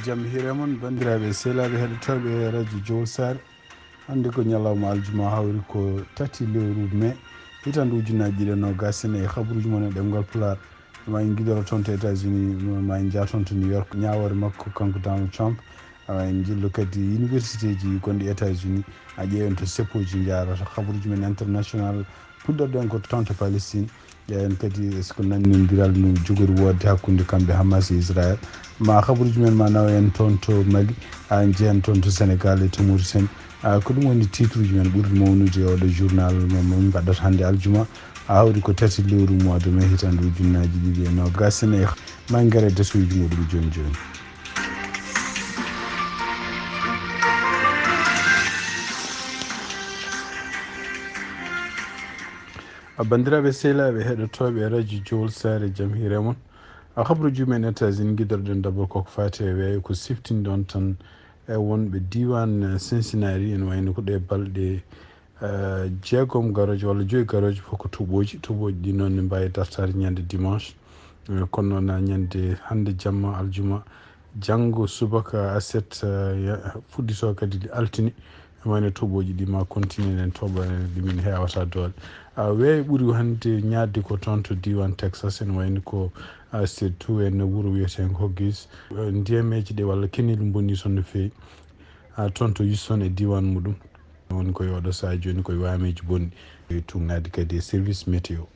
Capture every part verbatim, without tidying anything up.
Jam hiire mon, banndiraaɓe sehilaaɓe heɗotooɓe Radio Jowol Saare. Hannde ko ñalawma aljuma, hawri ko tati lewru mai, hitande ujunnaji ɗiɗi e nogas e nayi. Habruuji mon e ɗemngal Pulaar. Ma en ngiɗoro toon to États-Unis, ma en njah toon to New York. Ñaawoore makko kanko Donald Trump, awa en njillo kadi universitéji gonɗi États-Unis, a ƴeewen to seppoji njaarata. Habruuji men international, puɗɗorɗen ko toon to Palestine. Ƴeewen kadi est-ce que nannindiral no jogori woodde hakkunde kamɓe Hamas e Israël. Ma habruuji men ma nawa en toon to Mali, a, njehen toon to Sénégal e to Mauritanie. A, ko ɗum woni titruuji men ɓurɗi mawnude e oɗo journal mo min mbaɗata hannde aljuma. A, hawri ko tati lewru mois de mai hitande ujunnaji ɗiɗi e nogas e nayi. Ma en ngare e desoyuji muɗum jooni jooni. A, banndiraaɓe sehilaaɓe heɗotooɓe Radio Jowol Saare, jam hiire mon. A, habruuji men États-Unis, ngiɗorɗen d'abord koko faati e weeyo ko siftinɗon tan e wonɓe diiwaan, eh, Cincinnati, ene wayno ko ɗe balɗe, eh, jeegom garooje walla joyi garooje fof ko toɓooji. Toɓooji ɗi noon ne mbaawi dartaade ñande dimanche, eh, kono noon, ah, ñande hannde jamma aljuma, janngo subaka aset, eh, ya-, fuɗɗitoo kadi altine, ene wayno toɓooji ɗi ma continue nen toɓa ɗi min heewata doole. Ah, weeyo ɓuri hannde ñaadde ko toon to diiwaan Texas, ene wayno ko, ah, surtout en wuro wiyeteengo Hughes. Eh, ndiyameeji ɗe walla kenel mboni toon no feewi. Ah, toon to Houston e diiwaan muɗum. Woni ko yo oɗo sahaa jooni ko waameeji bonɗi. E tuugnaade kadi e service météo.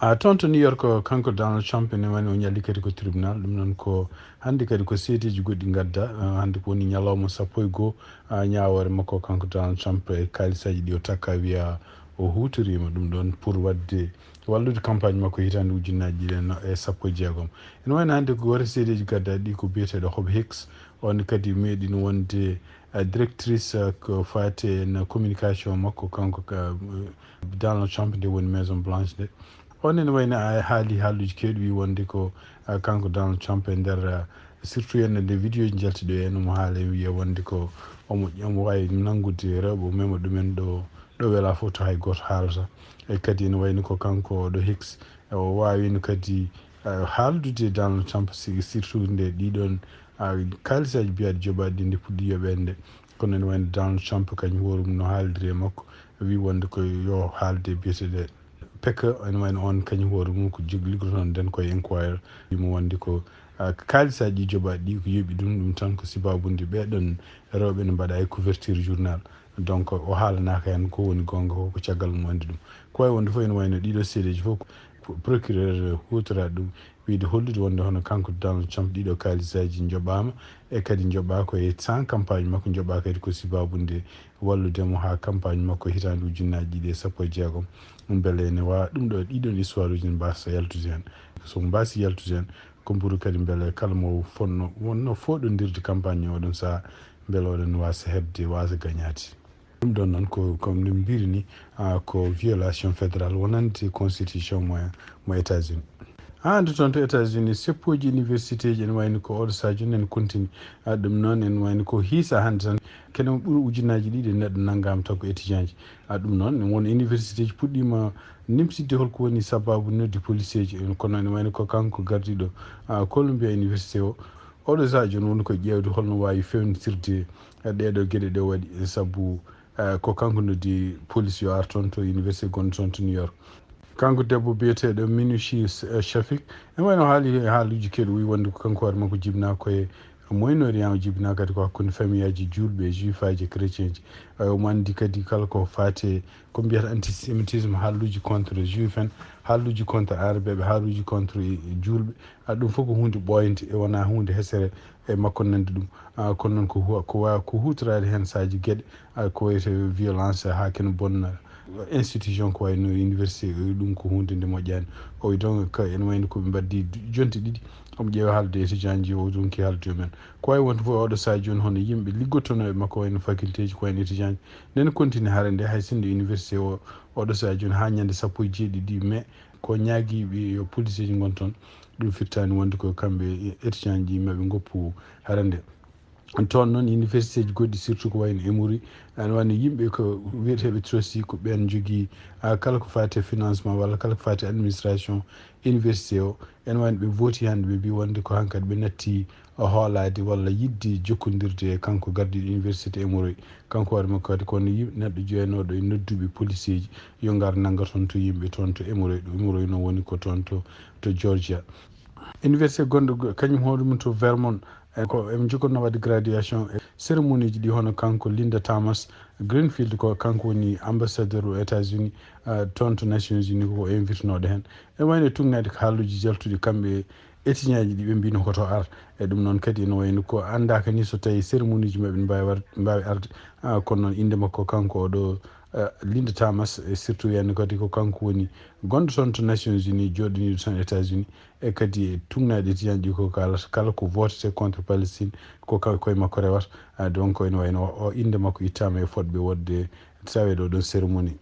A, toon to New York, kanko Donald Trump ene wayno o ñalli kadi ko tribunal. Ɗum noon ko hannde kadi ko seedeeji goɗɗi ngadda. A, hannde ko woni ñalawma sappo e goo, a, ñaawoore makko kanko Donald Trump e kaalisaaji ɗi o takka wiya o huutoriima ɗum ɗoon pour waɗde wallude campagne makko hitaande ujunnaaji ɗiɗi e sappo e jeegom. Ene wayno hannde ko gooto seedeeji gaddaaɗi ɗi ko biyeteeɗo Hope Hicks. On kadi meeɗino wonde, a, directrice, a, ko faati e communication makko kanko ka, a, Donald Trump nde woni Maison Blanche nde. On ene wayno a haali haaluuji keewɗi, wi wonde ko, a, kanko Donald Trump e nder, a, surtout ene nde vidéo ji njalti ɗo en, omo haala en wiya wonde ko omo, omo waawi nanngude rewɓe, o mema ɗumen ɗo, ɗo welaa fof to hay gooto haalata. E kadi ene wayno ko kanko ɗo Hicks, o waawino kadi, a, haaldude Donald Trump si-, surtout nde ɗiɗon, a, kaalisaaji biyaaɗi joɓaaɗi ɗi nde puɗɗi yoɓeede nde. Kono ene wayno Donald Trump kañum hoore mum no haaldiri e makko, wi wonde ko yo haalde biyeteeɗe peke, ene wayno on kañum hoore mum ko jog-, liggotono nden koye Inquirer, wimo wonde ko, a, kaalisaaji ɗi joɓaaɗi ɗi ko yoɓi ɗum, ɗum tan ko sibaabude ɓeɗon rewɓe ne mbaɗa e couverture journal. Donc, o haalanaaka heen ko woni goonga ko, ko caggal mum anndi ɗum. Ko wayi wonde fof ene wayno ɗiɗo seedeeji fof ko procureur huutoraade ɗum, wiyde hollude wonde hono kanko Donald Trump ɗiɗo kaalisaaji njoɓaama, e kadi njoɓaa ko e temps campagne makko, njoɓaa kadi ko sibaabude wallude mo haa campagne makko hitaande ujunnaaji ɗiɗi e sappo e jeegom. Mbele ene waawa ɗum ɗo, ɗiɗon histoire uji ne mbaasa yaltude heen. So mbaasi yaltude heen, ko mburu kadi mbele kala mo fonno, wonno fooɗondirde campagne e oɗon sahaa, mbele oɗon waasa heɓde, waasa gañaade. Ɗum ɗon noon ko, ko no mbiri ni, a, ko violation fédérale wonande constitution mo, mo États-Unis. Haa nde toon to États-Unis, seppooji universitéji ene wayno ko oɗo sahaa jooni ene continue. A, ɗum noon ene wayno ko hiisa hannde tan, kene ɓuri ujunnaaji ɗiɗi neɗɗo nanngaama taw ko étudiant ji. A, ɗum noon won universitéji puɗɗiima nimsitde holko woni sabaabu noddi policeeji. Kono ene wayno ko kanko gardiiɗo, a, Columbia Université o, oɗo sahaa jooni woni ko ƴeewde holno waawi fewndirde, a, ɗeeɗo geɗe ɗe waɗi, e sabu, a, ko kanko noddi police yo ar toon to université gonɗo toon to New York. Kanko debbo biyeteeɗo Minushi, eh, Shafik, ene wayno haali haaluuji keewɗi, o wi wonde ko kanko hoore makko jibinaa ko e Moyen-Orient, o jibinaa kadi ko hakkunde famiyaaji juulɓe e juifaaji e chrétienji. Eh, omo anndi kadi kala ko faati e ko mbiyata antisémitisme, haaluuji contre juif en, haaluuji contre arabeeɓe, haaluuji contre, eh, juulɓe. A, ɗum fof ko huunde ɓooyde, e wonaa huunde hesere e makko nande ɗum. A, kono noon ko hu-, ko wa-, ko huutoraade heen saaji geɗe, a, ko wiyetee violence haa kene bonna institution ko wayno université, o wi ɗum ko huunde nde moƴƴaani. O wi donc ka ene wayno ko ɓe mbaɗdi jonte ɗiɗi, omo ƴeewa haalde e étudiant ji, o ronki haalde e men. Ko wayi wonde fof oɗo sahaa jooni hono yimɓe liggotonooɓe makko wayno faculté ji, ko wayno étudiant ji, nden continue hare nde hay sinno université o, oɗo sahaa jooni haa ñande sappo e jeeɗiɗi mai, ko ñaagiiɓe yo policeeji ngon toon. Ɗum firtaani wonde ko kamɓe étudiant ji maɓe ngoppu hare nde. Toon noon université ji goɗɗi, surtout ko wayno Emory, ene wayno yimɓe ko wiyeteeɓe trustee, ko ɓeen njogii, ah, kala ko faati e financement walla kala ko faati e administration université o. Ene wayno ɓe vooti hannde, ɓe mbii wonde ko hankadi ɓe natti hoolaade walla yiɗde jokkondirde e kanko gardiiɗo université Emory. Kanko hoore makko kadi ko wonno yim-, neɗɗo jeyanooɗo e nodduɓe policeeji yo ngar nannga toon to yimɓe toon to Emory. Ɗo Emory noon woni ko toon to, to Georgia. Université gonɗo go-, kañum hoore mum to Vermont, e ko en njogorno waɗde graduation e cérémonie ji ɗi, hono kanko Linda Thomas Greenfield, ko kanko woni ambassadeur o États-Unis, ah, toon to Nations Unies, ko invitenooɗo heen. E wayno tugnaade ko haalluuji jaltuɗi kamɓe e étudiant ji ɗi, ɓe mbino ko to ar. E ɗum noon kadi ene wayno ko anndaaka ni so tawi cérémonie ji maɓɓe ne mbaawi war-, mbaawi arde. Ah, kono noon innde makko kanko oɗo, ah, Linda Thomas, e surtout wiyande kadi ko kanko woni gonɗo toon to Nations Unies, jooɗaniiɗo toon États-Unis. E kadi e tugnaade étudiant ji ko kala, kala ko vote contre Palestine, ko ka-, koye makko rewata. Ah, donc ene wayno o, o innde makko ittaama e fodɓe wodde taweede oɗon cérémonie.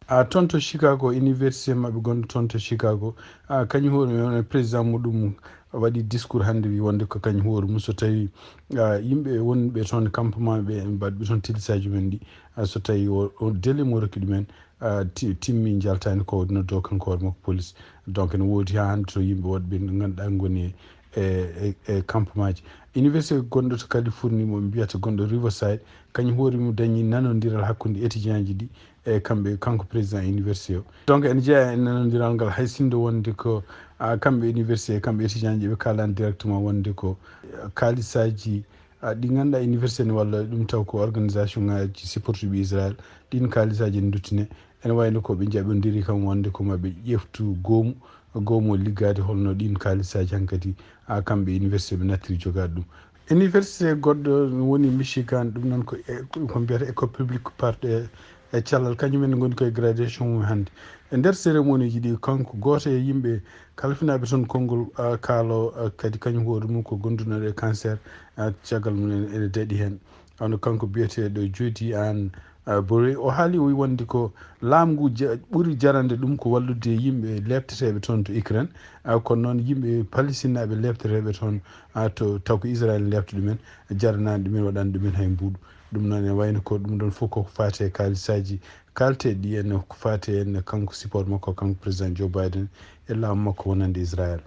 Ah, toon to Chicago, université maɓɓe gonɗo toon to Chicago, ah, kañum hoore mum, président muɗum waɗi discours hannde, wi wonde ko kañum hoore mum, so tawi, ah, yimɓe wonɓe toon campement ɓe, mbaɗɓe toon tillisaaji men ɗi, ah, so tawi o, o délai mo rokki ɗumen, ah, ti-, timmi, njaltaani, ko noddo kanko hoore makko police. Donc ene woodi haa hannde to yimɓe woɗɓe ɓe ngannduɗaa ngoni e, e, e campement ji. Université gonɗo to Californie mo mbiyata gonɗo Riverside, kañum hoore mum dañi nanondiral hakkunde étudiant ji ɗi e kamɓe, kanko président université o. Donc ene jeeya e nanondiral ngal, hay sinno wonde ko, ah, kamɓe université e kamɓe étudiant ji ɓe kaalani directement wonde ko, ah, kaalisaaji, ah, ɗi ngannduɗaa université ne walla ɗum taw ko organisation ngaji supportuɓe Israël, ɗin kaalisaaji ne duttine. Ene wayno ko ɓe njaɓondiri kam wonde ko maɓe ƴeftu goomu, goomu o liggaade holno ɗin kaalisaaji hankadi, ah, kamɓe université ɓe nattiri jogaade ɗum. Université goɗɗo no woni Michigan, ɗum noon ko e-, ko mbiyata école publique part e, e cellal, kañum en ngoni koye graduation mum hannde. E nder cérémonie ji ɗi, kanko gooto e yimɓe kalfinaaɓe toon konngol, ah, kaalo, ah, kadi kañum hoore mum ko gondunoɗo e cancer, ah, caggal mum en ene daɗi heen. Hono kanko biyeteeɗo Jody Ann, ah, Bore, o haali, o wi wonde ko laamu ngu ja-, ɓuri jarande ɗum ko wallude yimɓe leepteteeɓe toon to Ukraine, ah, kono noon yimɓe palestinnaaɓe leepteteeɓe toon, ah, to, taw ko Israel leepta ɗumen, jaranaani ɗumen, waɗaani ɗumen hay mbuuɗu. Ɗum noon ene wayno ko ɗum ɗoon fof ko faati e kaalisaaji kaalteeɗi ɗi, en ko faati en kanko support makko, kanko président Joe Biden e laamu makko wonande Israel.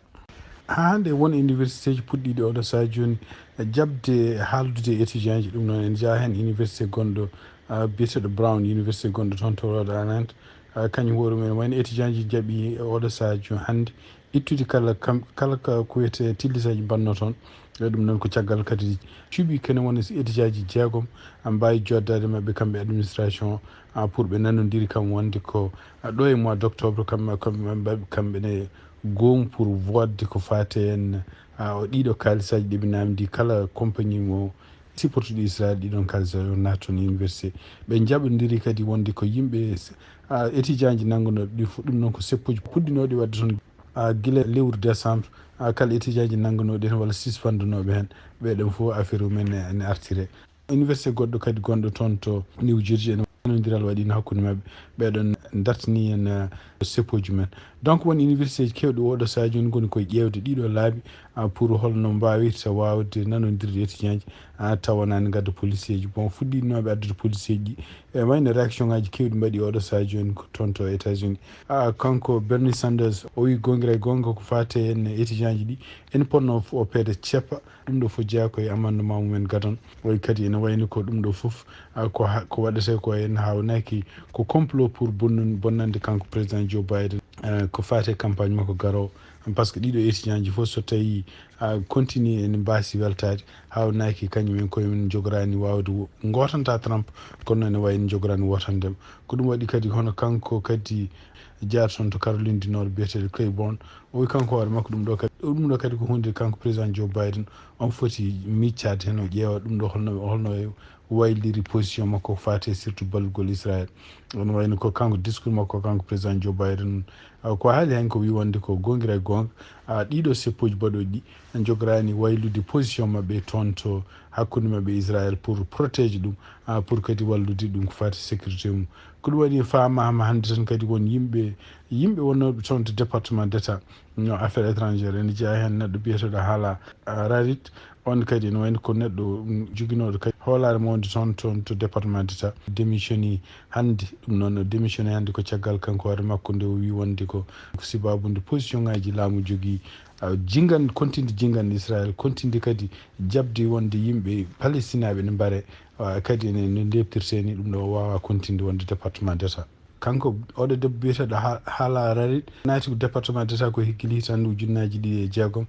Haa hannde won université ji puɗɗiiɗi oɗo sahaa jooni jaɓde haaldude e étudiant ji. Ɗum noon ene jeyaa heen université gonɗo, ah, biyeteeɗo Brown University gonɗo toon to Rhode Island. Ah, kañum hoore mum ene wayno étudiant ji jaɓi oɗo sahaa jooni hannde ittude kala kam, kala ka ko wiyetee tillisaaji mbaɗnoo toon. E ɗum noon ko caggal kadi cuɓi kene wona si étudiant ji jeegom, ah, mbaawi joddaade maɓɓe kamɓe administration, ah, pour ɓe nanondiri kam wonde ko, ah, ɗo e mois d' octobre kamɓe, kamɓe, kamɓe ne goomu pour voidede ko faati en, ah, o ɗiɗo kaalisaaji ɗi ɓe naamndi kala compagnie mo supportude Israël, ɗiɗon kaalisaaji o naata toon université. Ɓe njaɓondiri kadi wonde ko yimɓe, ah, étudiant ji nanngunooɓe ɗi fof, ɗum noon ko seppuji puɗɗinooɗi waɗde toon, ah, gila lewru décembre, ah, kala étudiant ji nanngunooɗi heen walla sisfanndanooɓe heen, ɓeɗon fof affaire mumen ne, ne artire. Université goɗɗo kadi gonɗo toon to New Jersey, ene nanondiral waɗiino hakkunde maɓɓe. Ɓeɗon dartini en, eh, seppoji men. Donc won université ji kewɗi oɗo sahaa jooni ngoni koye ƴeewde ɗiɗo laabi, ah, pour holno mbaawirta waawde nanondirde étudiant ji, ah, tawa wonani ngadda policier ji. Bon, fuɗɗinooɓe addude policier ji, e wayno réaction ngaji kewɗi mbaɗi oɗo sahaa jooni ko toon to États-Unis. Ah, kanko Bernie Sanders, o wi goonga e goonga ko faati en étudiant ji ɗi, en ponno o peede ceppa. Ɗum ɗo fof jeyaa ko e amendement mumen gadon. O wi kadi ene wayni ko ɗum ɗo fof, ah, ko ha-, ko waɗetee ko en haawnaaki ko complot pour bonnun-, bonnande kanko président Joe Biden, ah, ko faati e campagne makko garoowo. Par ce que ɗiɗo étudiant ji fof so tawi, ah, continue ene mbaasi weltaade, haawnaaki kañum en koye mum njogoraani waawde wo-, ngootanta Trump, kono noon ene wayni njogoraani wootande mo. Ko ɗum waɗi kadi hono kanko kadi jeyaaɗo toon to Caroline du Nord biyeteeɗo Claiborne, o wi kanko hoore makko ɗum ɗo kadi, ɗum ɗo kadi ko huunde kanko président Joe Biden on foti miccaade heen, o ƴeewa ɗum ɗo holno, holno wayliri position makko ko faati e surtout ballugol Israël. Ene wayno ko kanko discours makko kanko président Joe Biden, ah, ko haali heen ko wi wonde ko goonga e goonga, ah, ɗiɗo seppoji baɗooji ɗi njogoraani waylude position maɓɓe toon to hakkunde maɓɓe Israël pour protéger ɗum, ah, pour kadi wallude ɗum ko faati sécurité mum. Ko ɗum waɗi faamaama hannde tan kadi won yimɓe Yimɓe wonnooɓe toon to département d'état no affaire étrangère, ene jeyaa heen neɗɗo biyeteeɗo Hala Rarit. On kadi ene wayno ko neɗɗo, mm, joginooɗo kadi hoolaare mawnde toon, toon to département d'état, démissionné hannde. Ɗum noon, o démissionné hannde ko caggal kanko hoore makko nde o wi wonde ko, ko sababu nde position ngaaji laamu jogii, ah, jingan, kontinde jingan Israël, kontinde kadi jaɓde wonde yimɓe palestinaaɓe ne mbare, ah, kadi ene, no ndeɓtirtee ni, ɗum ɗo o waawaa kontinde wonde département d'état. Kanko, oɗo debbo biyeteeɗo Ha-, Hala Rarit naati ko département d'état ko hikkili tan ujunnaaji ɗiɗi e jeegom.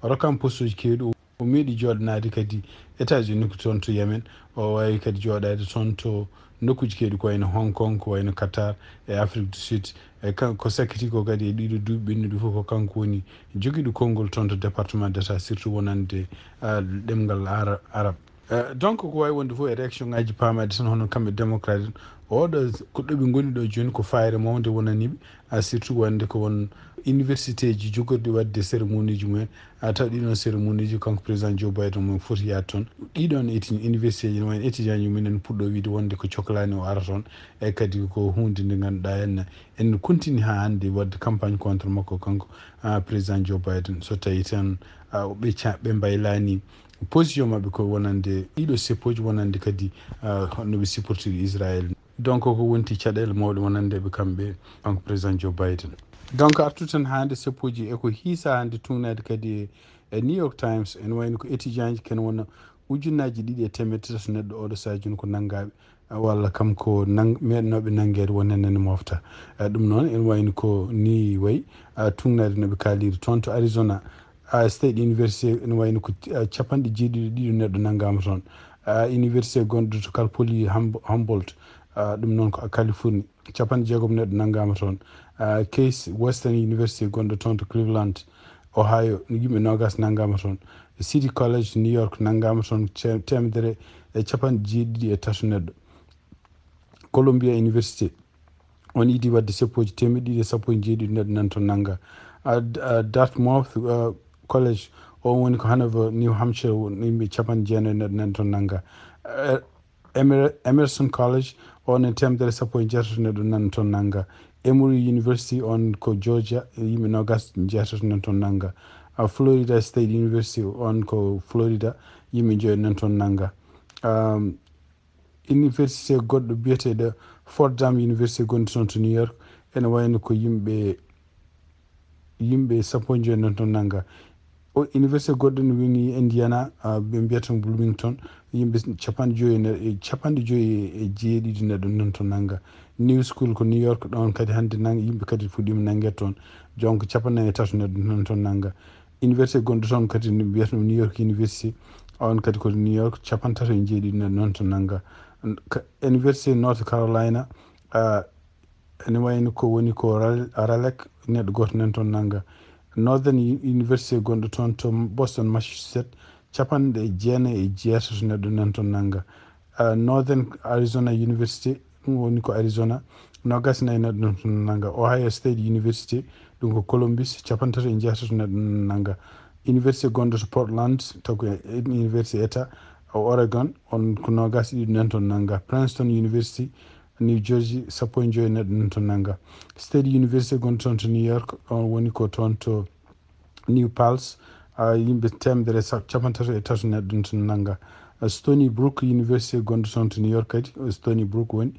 O rokkaama postuuji keewɗi. O meeɗi jooɗanaade kadi États-Unis ko toon to Yemen. O waawi kadi jooɗaade toon to nokkuuji keewɗi ko wayno Hong Kong, ko wayno Qatar e Afrique du Sud. E kan-, ko sakkiti ko kadi e ɗiɗo duuɓi ɓennuɗi fof ko kanko woni jogiiɗo konngol toon to département d'état, surtout wonande, ah, ɗemngal ara-, arab. Eh, donc, ko waawi wonde fof e réaction ngaaji paamaaɗi tan, hono kamɓe démocrate en, oɗo ko ɗo ɓe ngoni ɗo jooni, ko faayre mawnde wonaniiɓe, ah, surtout wonde ko won université ji jogorɗi waɗde cérémonie ji mumen, a tawa ɗiɗon cérémonie ji, kanko président Joe Biden mo foti yaade toon. Ɗiɗon éti-, université ji, no wayno étudiant ji mumen puɗɗo wiide wonde ko coklaani o ara toon, e kadi ko huunde nde ngannduɗaa en, en continue haa hannde waɗde campagne contre makko kanko, ah, président Joe Biden. So tawii tan, ah, ɓe ca-, ɓe mbaylaani position maɓɓe ko wonande ɗiɗo seppooji, wonande kadi, ah, no ɓe supportiri Israël. Donc, ko wonti caɗeele mawɗe wonande ɓe kamɓe, kanko président Joe Biden. Donc, artu tan hannde seppooji e ko hiisa hannde tugnaade kadi e, e New York Times, ene wayno ko étudiant ji ken wona ujunnaaji ɗiɗi e teemedde tati neɗɗo oɗo sahaa jooni ko nanngaaɓe, ah, walla kam ko nang-, meeɗnooɓe nanngeede wonande ne mofta. Ah, ɗum noon, ene wayno ko ni wayi, ah, tugnaade no ɓe kaaliri toon to Arizona, ah, State University, ene wayno ko, ah, capanɗe jeeɗiɗi e ɗiɗo neɗɗo nanngaama toon. Ah, université gonɗo to Cal Poly Humb-, Humboldt, ah, ɗum noon ko Californie, capanɗe jeegom neɗɗo nanngaama toon. Ah, Case Western University gonɗo toon to Cleveland, Ohio, yimɓe noogas nanngaama toon. City College New York nanngaama toon ce-, teemedere e capanɗe jeeɗiɗi e tati neɗɗo. Columbia University, on yiɗi waɗde seppooji teemedde ɗiɗi e sappo e jeeɗiɗi neɗɗo nan toon nannga. Ah, D-, ah, Dartmouth, ah, College, on woni ko Hanover, New Hampshire, won yimɓe capanɗe jeenayi neɗɗo nan toon nannga. Eh, Emer-, Emerson College, on e teemedere sappo e jeetato neɗɗo nan toon nannga. Emory University, on ko Georgia, yimɓe noogas e jeetato nan toon nannga. Ah, Florida State University, on ko Florida, yimɓe joyo nan toon nannga. Um, université goɗɗo biyeteeɗo Fordham University gonɗo toon to New York, ene wayno ko yimɓe, yimɓe sappo e joyo nan toon nannga. O université goɗɗo no woni Indiana, ah, ɓe mbiyata ɗum Bloomington, yimɓe capanɗe joyo e ne-, e capanɗe joyo e jeeɗiɗi neɗɗo nan toon nannga. New School ko New York, ɗon kadi hannde nang-, yimɓe kadi fuɗɗiima nanngeede toon. Donc, capanɗe nayi e tato neɗɗo nan toon nannga. Université gonɗo toon kadi no mbiyata ɗum New York University, on kadi ko New York, capanɗe tato e jeeɗiɗi neɗɗo nan toon nannga. Ka-, Université North Carolina, ah, ene wayno ko woni ko Ral-, Raleigh, neɗɗo gooto nan toon nannga. Northern U-, University gonɗo toon to Boston, Massachusetts, capanɗe jeenayi e jeetato neɗɗo nan toon nannga. Ah, Northern Arizona University, ɗum woni ko Arizona, noogas e nayi neɗɗo nan toon nannga. Ohio State University, ɗum ko Columbus, capanɗe tato e jeetato neɗɗo nan nannga. Université gonɗo to Portland, taw ko e-, université État, o Oregon, on ko noogas e ɗiɗo nan toon nannga. Princeton University, New Jersey, sappo e joyo neɗɗo nan toon nannga. State University gonɗo toon to New York, on woni ko toon to New Paltz, ah, yimɓe teemedere sa-, capanɗe tato e tato neɗɗo nan toon nannga. Ah, Stony Brook University gonɗo toon to New York kadi, Stony Brook woni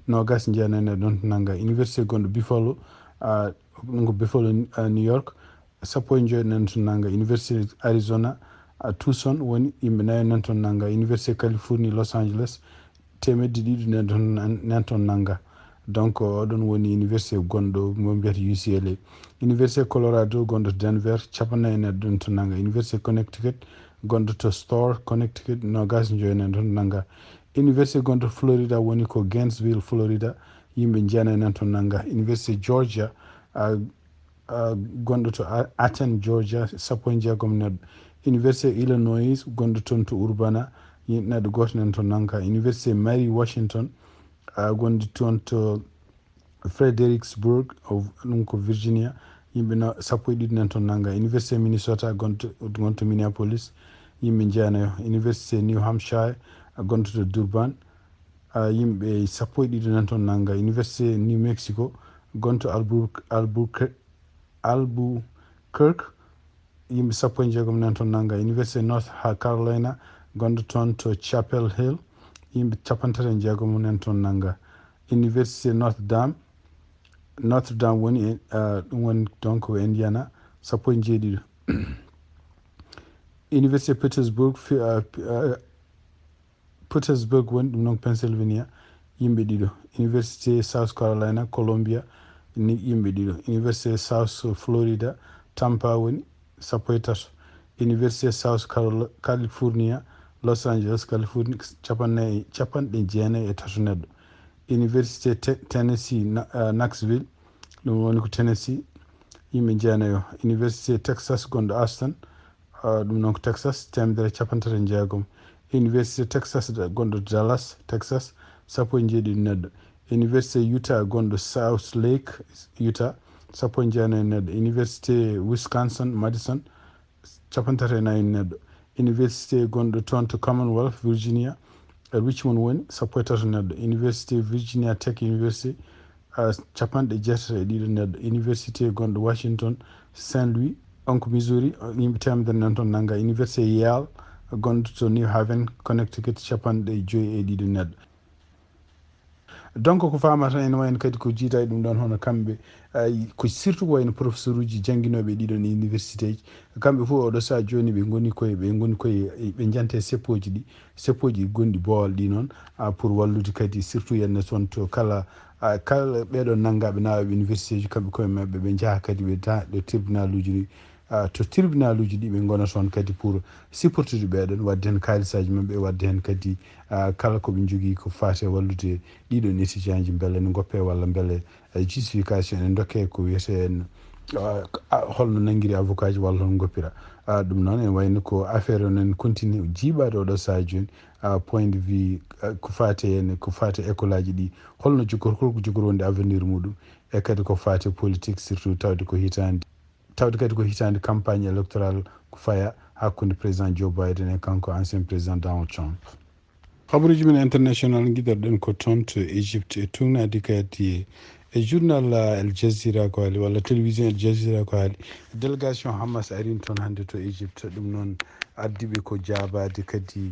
noogas e jeenayi neɗɗo nan toon nannga. Université gonɗo Buffalo, ah, ɗum ko Buffalo, ah, New York, sappo e joyo nan toon nannga. Université Arizona, ah, Tucson woni yimɓe nayo nan toon nannga. Université Californie, Los Angeles, teemedde ɗiɗi nan toon, nan toon nannga. Donc, oɗon woni université gonɗo mo mbiyata U C L A. Université Colorado gonɗo to Denver, capanɗe nayi neɗɗo nan toon nannga. Université Connecticut gonɗo to Storrs, Connecticut, noogas e joyo nan toon nannga. Université gonɗo Florida woni ko Gainesville, Florida, yimɓe jeenayi nan toon nannga. Université Georgia, ah, ah, gonɗo to A-, Athens, Georgia, sappo e jeegom neɗɗo. Université Illinois, gonɗo toon to Urbana, yi-, neɗɗo gooto nan toon nannga. Université Mary Washington, ah, gonɗo toon to Fredericksburg, o, ɗum ko Virginia, yimɓe no, sappo e ɗiɗi nan toon nannga. Université Minnesota, gonɗo, gonɗo to Minneapolis, yimɓe jeenayo. Université New Hampshire, ah, gonɗo to Durban, ah, yimɓe sappo e ɗiɗi nan toon nannga. Université New Mexico, gonto Albuquerque, Albuquerque, yimɓe sappo e jeegom nan toon nannga. Université North Carolina, gonɗo toon to Chapel Hill, yimɓe capanɗe tati e jeegom nan toon nannga. Université Notre Dame, Notre Dame woni e, ah, ɗum woni donc ko Indiana, sappo e jeeɗiɗo. Université Petersburg, fi-, ah, pi-, ah, Petersburg woni ɗum noon Pennsylvania, yimɓe ɗiɗo. Université South Carolina, Columbia, ni yimɓe ɗiɗo. Université South Florida, Tampa woni sappo e tato. Université South Carol-, California, Los Angeles, California, capanɗe, capanɗe jeenayi e tato neɗɗo. Université Te-, Tennessee, Na-, ah, Knoxville, ɗum woni ko Tennessee, yimɓe jeenayo. Université Texas gonɗo Austin, ah, ɗum noon ko Texas, teemedere capanɗe tati e jeegom. Université Texas da-, gonɗo Dallas, Texas, sappo e jeeɗiɗo neɗɗo. Université Utah gonɗo Salt Lake, Utah, sappo e jeenayi neɗɗo. Université Wisconsin, Madison, capanɗe tati e nayi neɗɗo. Université gonɗo toon to Commonwealth, Virginia, e Richmond woni, sappo e tato neɗɗo. Université Virginia Tech University, ah, capanɗe jeetati e ɗiɗo neɗɗo. Université gonɗo Washington, Saint Louis, on ko Missouri, yimɓe teemedere nan toon nannga. Université Yale gonɗo to New Haven, Connecticut, capanɗe joyi e ɗiɗo neɗɗo. Donc, ko faamata ene wayno kadi ko jiida e ɗum ɗoon, hono kamɓe, ay, ko surtout ko wayno professeur uji jannginooɓe ɗiɗon université ji, kamɓe fof oɗo sahaa jooni ɓe ngoni koye, ɓe ngoni koye, ɓe njante seppooji ɗi, seppooji gonɗi boowal ɗi noon, ah, pour wallude kadi surtout yenne toon to kala, ah, kala ɓeɗon nanngaaɓe naawaaɓe université ji, kamɓe koye maɓɓe ɓe njaha kadi ɓe ta-, ɗo tribunal uji ɗi, ah, to tribunal uji ɗi ɓe ngona toon kadi pour supportude ɓeɗon, waɗde heen kaalisaaji maɓɓe, waɗde heen kadi, ah, kala ko ɓe njogii ko faati e wallude ɗiɗon étudiant ji mbele ne ngoppe walla mbele, eh, justification ene ndokke ko wiyetee en, ah, ah, holno nanngiri avocat ji walla holno ngoppira. Ah, ɗum noon ene wayno ko affaire o nan continue jiiɓaade oɗo sahaa jooni, ah, point de vue, ah, ko faati heen, ko faati e école aji ɗi, holno jogor-, holko jogori wonde avenir muɗum, e kadi ko faati e politique surtout tawde ko hitaande, tawde kadi ko hitaande campagne électorale ko faya hakkunde président Joe Biden e kanko ancien président Donald Trump. Habaruuji men international ngiɗirɗen ko toon to Égypte e tuugnaade kadi e journal Al Jazeera ko haali walla télévision Al Jazeera ko haali. Délégation Hamas arin toon hannde to Égypte, ɗum noon addiɓe ko jaabaade kadi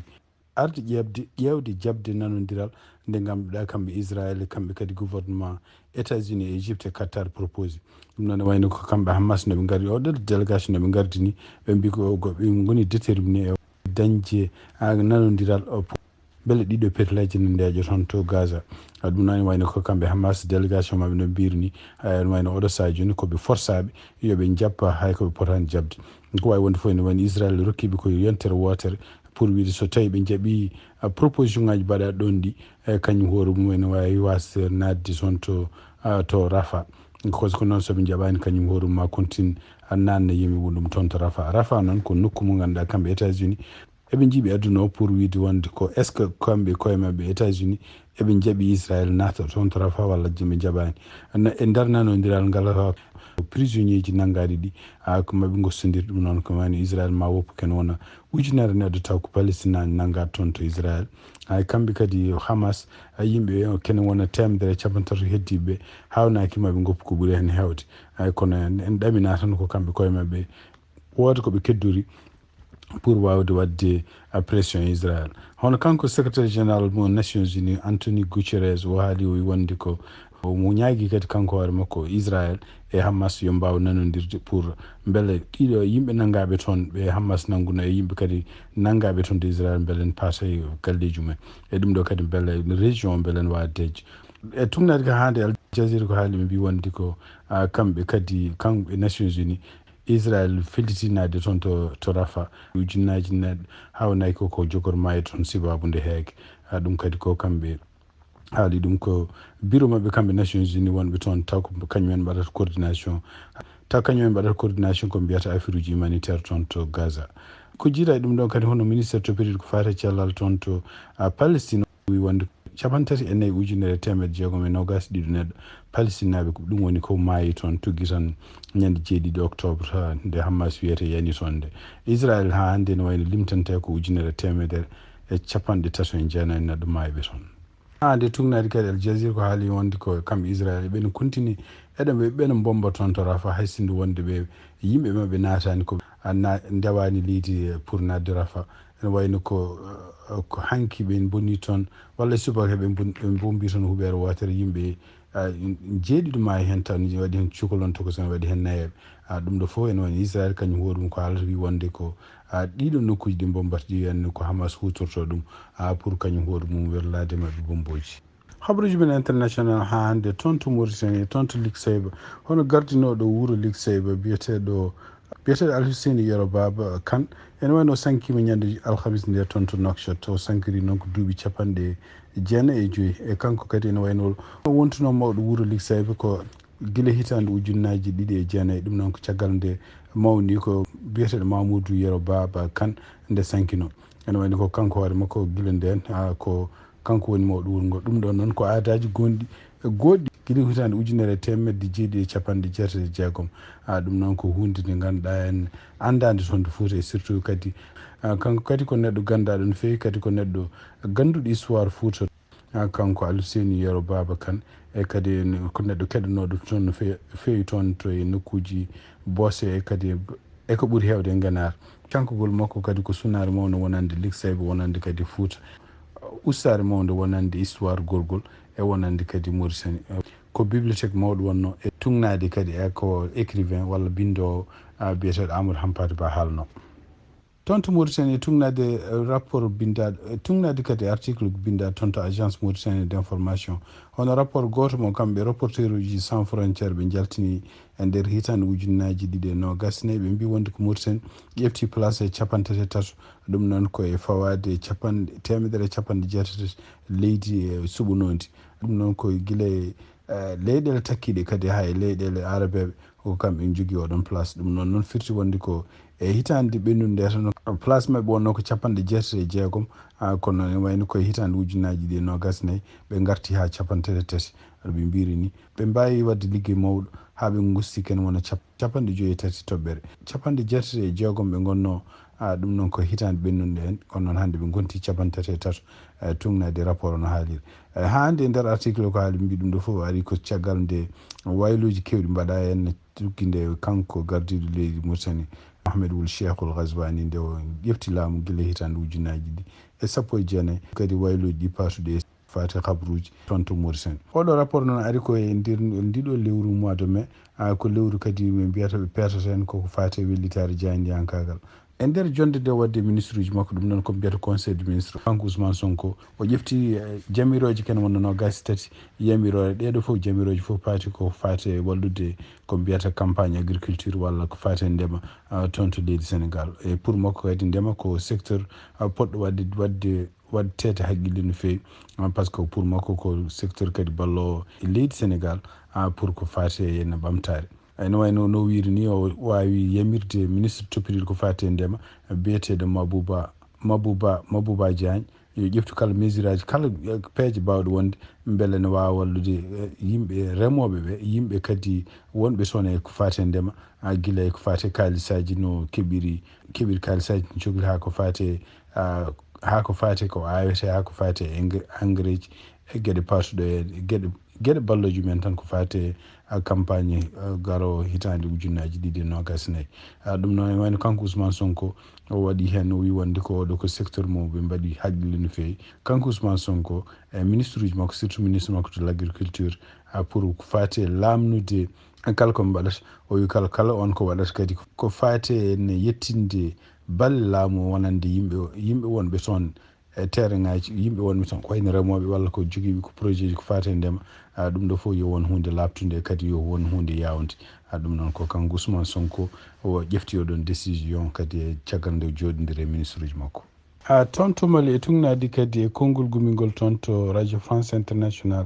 arde ƴeewde, ƴeewde jaɓde nanondiral nde ngannduɗaa kamɓe Israël, kamɓe kadi gouvernement États-Unis, Égypte e Qatar proposé. Ɗum noon ne wayno ko kamɓe Hamas no ɓe ngardi, o ɗo délégation no ɓe ngardi ni, ɓe mbi ko, ko ɓe ngoni déterminé e dañde, ah, nanondiral, o, mbele ɗiɗo pekleeje ne ndeeƴa toon to Gaza. Ah, ɗum noon ne wayno ko kamɓe Hamas délégation maɓɓe no mbiri ni, ah, ene wayno oɗo sahaa jooni ko ɓe forsaɓe yo ɓe njaɓɓa hay ko ɓe potaani jaɓde. Ko waawi wonde fof ene wayno Israël rokkiɓe ko yontere wootere, pour wiide so tawi ɓe njaɓi, ah, proposition ngaji mbaɗa ɗon ɗi, e kañum hoore mum ene waawi waasde naatde toon to, ah, to Rafa. Ko, ko noon so ɓe njaɓaani kañum hoore mum ma continue, ah, naatna yimɓe mum ɗum toon to Rafa. Rafa noon ko nokku mo ngannduɗaa kamɓe États-Unis eɓe njiiɓi aduna o pour wiide wonde ko est-ce que kamɓe koye maɓɓe États-Unis eɓe njaɓi Israël naata toon to Rafa walla je-, ɓe njaɓaani. Na-, e nder nanondiral ngal, prisonnier ji nanngaɗi ɗi, ah, ko maɓe ngostondir ɗum noon ko wayno Israël ma woppu ken wona ujunere neɗɗo taw ko Palestine nannga toon to Israël. Ay kamɓe kadi Hamas, ay yimɓe ken wona teemedere e capanɗe tato heddiɓe hawnaaki maɓe ngoppu ko ɓuri heen heewde. Ay kono en, en ɗamina tan ko kamɓe koye maɓɓe wooda ko ɓe keddori pour waawde waɗde, ah, pression e Israël. Hono kanko secrétaire général mo Nations Unies, Anthony Guterres, o haali o wonde ko, o mo ñaagi kadi kanko hoore makko Israël e Hamas yo mbaaw nanondirde pour mbele ɗiɗo yimɓe nanngaaɓe toon ɓe Hamas nannguno e yimɓe kadi nanngaaɓe toon to Israël mbele ne paasa e galleeji mumen. E ɗum ɗo kadi mbele région o mbele ne waawa deeƴde. E tuugnaade ka hannde Al Jazeera ko haali ɓe mbi wonde ko, ah, kamɓe kadi, kamɓe Nations Unies, Israël felliti naatde toon to, to Rafa. Ujunnaaji neɗɗo hawnaaki ko, ko jogor maayo toon sababu nde heege. Ah, ɗum kadi ko kamɓe haali ɗum ko bureau maɓɓe kamɓe Nations Unies wonɓe toon, taw ko kañum en mbaɗata coordination. Taw kañum en mbaɗata coordination ko mbiyata affaire uji humanitaire toon to Gaza. Ko jiida e ɗum ɗon kadi hono ministre toppitiiɗo ko faati e cellal toon to, ah, Palestine. Wi wonde capanɗe tati e nayi ujunere e teemedde jeegom e noogaas e ɗiɗo neɗɗo Palestinaaɓe, ko ɗum woni ko maayi toon tuggi tan ñande jeeɗiɗi octobre, ha nde Hamas wiyete yani toon nde. Israël ha hannde ne wayno limtante ko ujunere e teemedere e capanɗe tato e jeenayi neɗɗo maayɓe toon. Haa nde tugnaade kadi Al Jazeera ko haali wonde ko kamɓe Israel ɓen kuntini eɗen ɓe ɓen mbomba toon to Rafa, hay sinno wonde ɓe yimɓe maɓɓe naataani ko a na-, ndewaani leydi pour naatde Rafa. Ene wayno ko, eh, ko hanki ɓe mbonni toon, walla subaka ɓe mbon-, ɓe mbombi toon huɓeere wootere yimɓe, eh, jeeɗiɗo maayi heen, taw ne waɗi heen cukalon tokosoo, ne waɗi heen nayeeɓe. Ah, ɗum ɗo fof ene wayno Israel kañum hoore mum ko haalata wi wonde ko, ah, ɗiɗo nokkuuji ɗi mbombata ɗi, en ko Hamas huutorto ɗum, ah, pour kañum hoore mum werlaade maɓɓe bombooji. Habruuji men international haa hannde toon to Mauritanie, toon to Liksayba. Hono gardinooɗo wuro Liksayba biyeteeɗo, biyeteeɗo Alhuseyni Yero Baaba Kan, ene wayno o sankiima ñande alhamis nde toon to Nouakchott. O sankiri noon ko duuɓi capanɗe jeenayi e joyi. E kanko kadi ene wayno o wontuno mawɗo wuro Liksayba ko gila hitaande ujunnaaji ɗiɗi e jeenayi. Ɗum noon ko caggal nde mawni ko biyeteeɗo Mamoudou Yero Baaba Kan nde sankino. Ene wayno ko kanko hoore makko gila ndeen, ah, ko kanko woni mawɗo wuro ngo. Ɗum ɗoon noon ko aadaaji gonɗi, gooɗɗi gila hitaande ujunere e teemedde jeeɗiɗi e capanɗe jeetati e jeegom. Ah, ɗum noon ko huunde nde ngannduɗaa en anndaande toon to Fuuta, e surtout kadi, ah, kanko kadi ko neɗɗo ganndaaɗo no feewi, kadi ko neɗɗo gannduɗo histoire Fuuta. Ah, kanko Alhuseyni Yero Baaba Kan, e kadi en ko neɗɗo keɗanooɗo toon no fe-, feewi toon to e nokkuuji Boose, e kadi e ko ɓuri heewde e Ngenaar. Cankugol makko kadi ko sunnaare mawnde wonande Liksayba, wonande kadi Fuuta, ustaare mawnde wonande histoire gorgol, e wonande kadi Mauritanie. Ko bibliothèque mawɗo wonno, e tugnaade kadi e ko écrivain walla binndoowo, ah, biyeteeɗo Amadou Hampâté Bâ haalno. Toon to Mauritanie, tugnaade, eh, rapport binndaaɗo, eh, tugnaade kadi article binndaaɗo toon to Agence Mauritanie d'Information. Hono rapport gooto mo kamɓe Reporters Sans Frontières ɓe njaltini e nder hitaande ujunnaaji ɗiɗi e noogas e nayi, ɓe mbii wonde ko Mauritanie ƴefti place e capanɗe tati e tato. Ɗum noon ko e fawaade e capanɗe, teemedere e capanɗe jeetati leydi e suɓunoondi. Ɗum noon ko gila e, eh, leyɗeele takkiiɗe kadi haa e leyɗeele aarabeeɓe. Ko kamɓe njogii oɗon place. Ɗum noon, noon firti wonde ko e hitaande ɓennunde nde tan, place maɓɓe wonno ko capanɗe jeetati e jeegom, ah, kono ne wayno ko e hitaande ujunnaaji ɗiɗi e noogas e nayi, ɓe ngarti haa capanɗe tati e tati. Aɗa ɓe mbiiri ni, ɓe mbaawi waɗde liggey mawɗo haa ɓe ngusti ken wona cap-, capanɗe joyi e tati toɓɓere. Capanɗe jeetati e jeegom ɓe ngonno, ah, ɗum noon ko hitaande ɓennunde en, kono noon hannde ɓe ngonti capanɗe tati e tato, eh, tugnaade rapport no haaliri. Eh, haa hannde e nder article ko haali mbi ɗum ɗo fof ari ko caggal nde wayluuji keewɗi mbaɗa en, tuggi nde kanko gardiiɗo leydi Mauritanie, Mohamed Wul Cheikhul Ghazouani, nde o ƴefti laamu gila hitaande ujunnaaji ɗiɗi e sappo e jeenayi, kadi wayluuji ɗi paatuɗi e faati habruuji toon to Mauritanie. Oɗo rapport noon ari ko e nder ndiɗo lewru mois de mai, ah, ko lewru kadi min mbiyata ɓe peertata en koko faati e wellitaare jaayndiyankaagal. E nder jonnde nde waɗde ministre uji makko, ɗum noon ko mbiyata Conseil des ministres, kanko Ousmane Sonko, o ƴefti, eh, jamirooje ken wonno noogaas e tati, yamiroore ɗee ɗo fof, jamirooje fof paati ko faati e wallude ko mbiyata campagne agriculture walla ko faati e ndema, ah, toon to leydi Sénégal. E pour makko kadi ndema ko secteur, ah, poɗɗo waɗde, waɗde, waɗteede haqqille no feewi, ah, par ce que pour makko ko secteur kadi balloowo e leydi Sénégal, ah, pour ko faati e henna ɓamtaare. Ene wayno no wiiri ni, o waawi yamirde ministre toppitiiɗo ko faati e ndema, biyeteeɗo Mabouba, Mabouba, Mabouba Diagne, yo ƴeftu kala mesure aji, kala, eh, peeje baawɗe wonde mbele ne waawa wallude, eh, yimɓe remooɓe ɓe, yimɓe kadi wonɓe toon e ko faati e ndema, ah, gila e ko faati e kaalisaaji no keɓiri, keɓiri kaalisaaji no cokli haa ko faati e, ah, haa ko faati ko awete, haa ko faati e eng-, engrais ji, e geɗe paatuɗe, e geɗe geɗe ballooji men tan ko faati e, ah, campagne, ah, garoowo hitaande ujunnaaji ɗiɗi e noogaas e nayi. Ah, ɗum noon, ene wayno kanko Ousmane Sonko, o waɗi heen, o wi wonde ko oɗo ko secteur mo ɓe mbaɗi haqqille no feewi. Kanko Ousmane Sonko, e ministre uji makko, surtout ministre makko de l'agriculture, ah, pour ko faati e laamnude kala ko ɓe mbaɗata. O wi kala, kala on ko waɗata kadi ko faati e ne yettinde balle laamu o wonande yimɓe, yimɓe wonɓe toon e terrain ŋaaji, yimɓe wonɓe toon, ko wayno remooɓe walla ko jogiiɓe ko projet ji ko faati e ndema, ah, ɗum ɗo fof yo won huunde laaɓtunde, kadi yo won huunde yaawnde. Ah, ɗum noon ko kanko Ousmane Sonko o ƴefti oɗon décision kadi e caggal nde o jooɗondiri e ministre uji makko. Ah, toon to Mali e tugnaade kadi e konngol gummingol toon to Radio France International.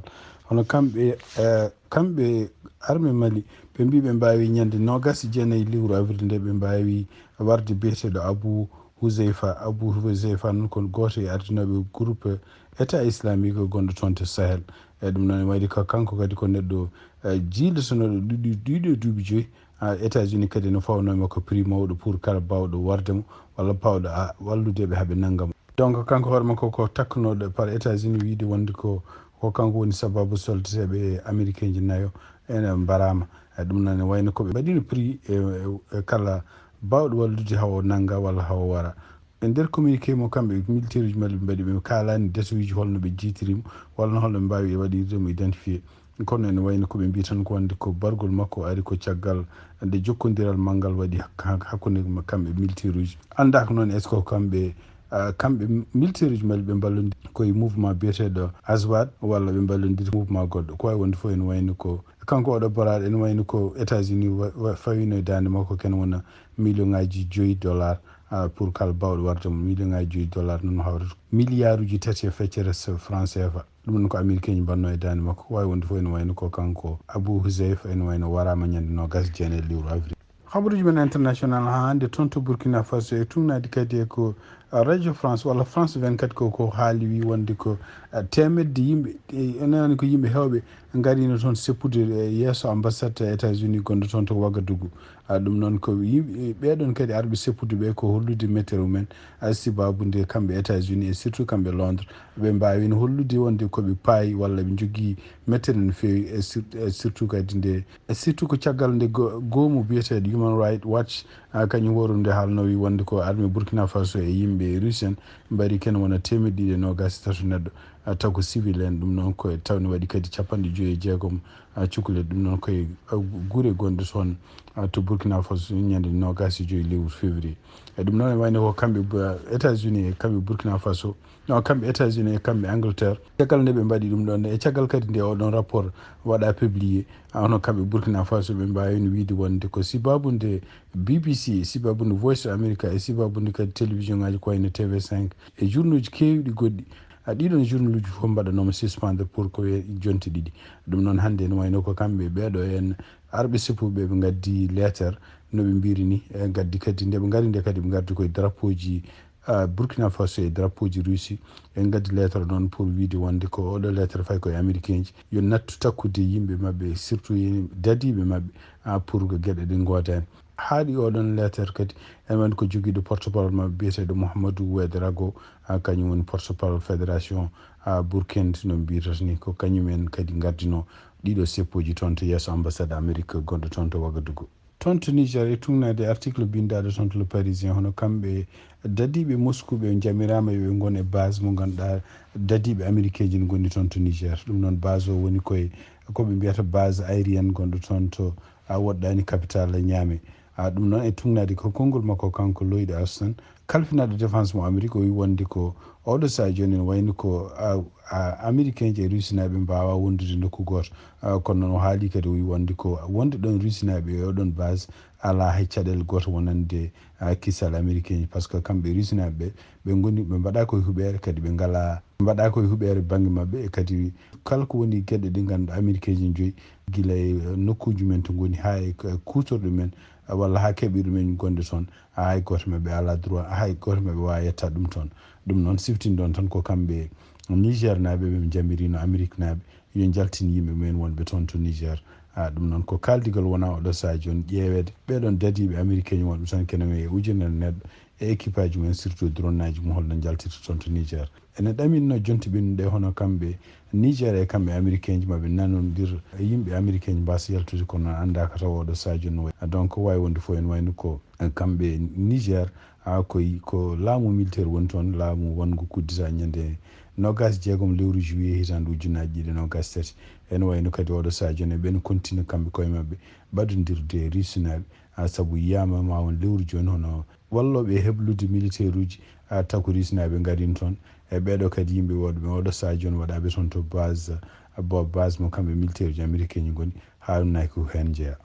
Hono kamɓe, eh, kamɓe armée Mali, ɓe mbii ɓe mbaawi ñande noogaas e jeenayi lewru avril nde ɓe mbaawi warde biyeteeɗo Abou Huzeyfa. Abou Huzeyfa noon ko gooto e ardinooɓe groupe État Islamique gonɗo toon to Sahel. E ɗum noon, e wayde ko kanko kadi ko neɗɗo, eh, jiilatonooɗo ɗiɗi, ɗiɗo duuɓi joyi. Ah, États-Unis kadi no fawnoo makko prix mawɗo pour kala baawɗo warde mo walla baawɗo, ah, wallude ɓe haa ɓe nannga mo. Donc, kanko hoore makko ko takkanooɗo par États-Unis, wiide wonde ko Ko kanko woni sababu soldateeɓe Amerikeenji nayo ene mbaraama. E ɗum noon, ne wayno ko ɓe mbaɗino prix e, e, e kala baawɗo wallude hawo nannga walla hawo wara. E nder communiqué mo kamɓe militaire uji maɓɓe mbaɗi, ɓe kaalani date uji holno ɓe jiytiri mo, walla no holno ɓe mbaawi waɗirde mo identifié. Kono ene wayno ko ɓe mbiyi tan ko wonde ko bargol makko ari ko caggal nde jokkondiral manngal waɗi hak-, hak-, hakkunde kamɓe militaire uji. Anndaaka noon est-ce que ko kamɓe, ah, kamɓe militaire uji maɓɓe ɓe mballondiri koye mouvement biyeteeɗo Azwad walla ɓe mballondiri mouvement goɗɗo. Ko wawi wonde fof ene wayno ko kanko oɗo baraɗo ene wayno ko États-Unis wa-, wa-, fawino e daande makko ken wona million ngaji joyi dollar, ah, pour kala bawɗo warde mo million ngaji joyi dollar noon hawrata milliard uji tati e feccere so franc C F A. Ɗum noon ko américain ji mbanno e daande makko. Ko wawi wonde fof ene wayno ko kanko Abu Huzayfa ene wayno warama ñande nogas e jeenayi lewru avril. Habaruji men international ha hande toon to Burkina Faso e tugnaade kadi e ko, ah, Radio France walla France vingt-quatre ko, ko haali wi wonde ko, ah, temedde yimɓe, e, ene wayno ko yimɓe hewɓe garino toon seppude, e, yeeso ambassade États-Unis gonɗo toon to Ouagadougou. Ah, ɗum noon ko yimɓe, ɓeɗon kadi arɓe seppude ɓe ko hollude météo men, ah, sibabude kamɓe États-Unis e surtout kamɓe Londres, ɓe mbawino hollude wonde koɓe paayi walla ɓe jogii météo no feewi e sur-, e surtout kadi nde, e surtout ko caggal nde go-, goomu biyeteeɗo Human Rights Watch, ah, kañum horum nde haalno wi wonde ko armée Burkina Faso e yimɓe Russe en mbari ken wona teemeɗɗe ɗiɗi e nogas e tato neɗɗo, ah, taw ko civil en. Ɗum noon ko e tawne waɗi kadi capanɗe joyi e jeegom, ah, cukalel. Ɗum noon koye, ah, gure gonɗe toon, ah, to Burkina Faso ñande nogas e joyi lewru février. E ɗum noon e wayno ko kamɓe Bu-, États-Unis e kamɓe Burkina Faso, no kamɓe États-Unis e kamɓe Angleterre. Caggal nde ɓe mbaɗi ɗum ɗon e caggal kadi nde oɗon rapport waɗa publié, ah, hono kamɓe Burkina Faso ɓe mbawino wiide wonde ko sibabude B B C, sibabude Voice of America e sibabude kadi télévision ngaji ko wayno T V cinq e journaux uji kewɗi goɗɗi. Ah, ɗiɗon journaux uji fof mbaɗanoma suspendre pour ko e jonte ɗiɗi. Ɗum noon hannde ne wayno ko kamɓe ɓeɗo en arɓe seppuɓe ɓe ngaddi letter no ɓe mbiri ni, e ngaddi kadi nde ɓe ngari nde kadi ɓe ngardi koye drapeau ji, ah, Burkina Faso e drapeau ji Russie. En ngaddi letter noon pour wiide wonde ko oɗo letter fayi koye américain ji yo nattu takkude yimɓe maɓɓe surtout dadiɓe maɓɓe, ah, pour ko gueɗe ɗe godani. Haaɗi oɗon letter kadi, en woni ko jogiiɗo porte-parole maɓɓe biyeteeɗo Mouhamadou Ouedraogo, ah, kañum woni porte-parole fédération, ah, Burkina, no mbiyata ni, ko kañum en kadi ngardino ɗiɗo seppoji toon to yeeso ambassade Amérique gonɗo toon to Ouagadougou. Toon to Niger, e tugnaade article binndaaɗo toon to Le Parisien, hono kamɓe dadiiɓe Moscou ɓe njamiraama yo ɓe ngon e base mo ngannduɗaa dadiiɓe américain ji ne ngoni toon to Niger. Ɗum noon base o woni koye ko ɓe mbiyata base aérienne gonɗo toon to a woɗɗaani capital Niamey. A, ɗum noon e tugnaade ko konngol makko kanko Lloyd Austin, kalfinaaɗo défense mo Amérique, o wi wonde ko oɗo sahaa jooni ne wayno ko, a, a, américain ji e rusinaaɓe mbaawa wondude nokku gooto. A, kono noon o haali kadi o wi wonde ko wonde ɗon rusinaaɓe e oɗon base alaa hay caɗeele gooto wonande, a, kisal américain ji, par ce que kamɓe rusinaaɓe ɓe, ɓe ngoni, ɓe mbaɗa koye huɓeere kadi ɓe ngalaa, ɓe mbaɗa koye huɓeere bannge maɓɓe, e kadi kala ko woni geɗe ɗe ngannduɗaa américain ji joyi gila e, eh, nokkuuji men to ngoni haa e, e kuutorɗe men, eh, walla haa keɓirɗe men gonɗe toon, hay gooto maɓɓe alaa droit, hay gooto maɓɓe waawa yetta ɗum toon. Ɗum noon siftinɗon tan ko kamɓe Niger naaɓe ɓe njamirino Amérique naaɓe yo njaltin yimɓe mumen wonɓe toon to Niger. A, ɗum noon ko kaaldigol wona oɗo sahaa jooni ƴeeweede ɓeɗon dadiiɓe américain wonɓe toon kene wayi e ujunere neɗɗo e équipage mumen surtout drone aji mum holno njaltirta toon to Niger. Ene ɗaminno jonti ɓennuɗe hono kamɓe Niger e kamɓe américain ji maɓe nanondir e yimɓe américain ji mbasa yaltude kono noon anndaaka taw oɗo sahaa jooni no wayi. Donc wawi wonde fof ene wayno ko kamɓe Niger, a, ko, ko laamu militaire woni toon, laamu wonngu kuddita ñande noogas e jeegom lewru juillet hitaande ujunnaji ɗiɗi e noogas e tati. Ene wayno kadi oɗo sahaa jooni ɓen continue kamɓe koye maɓɓe ɓadondirde e Russie naaɓe, a, sabu yiyama ma won lewru jooni hono wallooɓe e heblude militaire uji, a, taw ko Russie naaɓe ngarino toon. E ɓeeɗo kadi yimɓe wonɓe oɗo sahaa jooni waɗaɓe toon to base, a, bo-, base mo kamɓe militaire uji américain ji ngoni. Haruna ko heen jeyaa.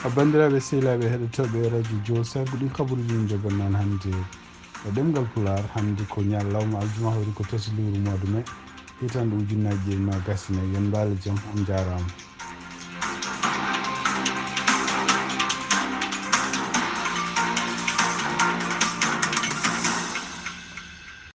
A, banndiraaɓe sehilaaɓe heɗotooɓe radio Jowol Sargu, ɗin kabaruuji min njogannoo hannde e ɗemngal Pulaar. Hannde ko ñalawma aljuma, hawri ko tati lewru mois de mai, hitaande ujunnaaji ɗiɗi e noogas e nayi. Yo on mbaal jam, on njaaraama.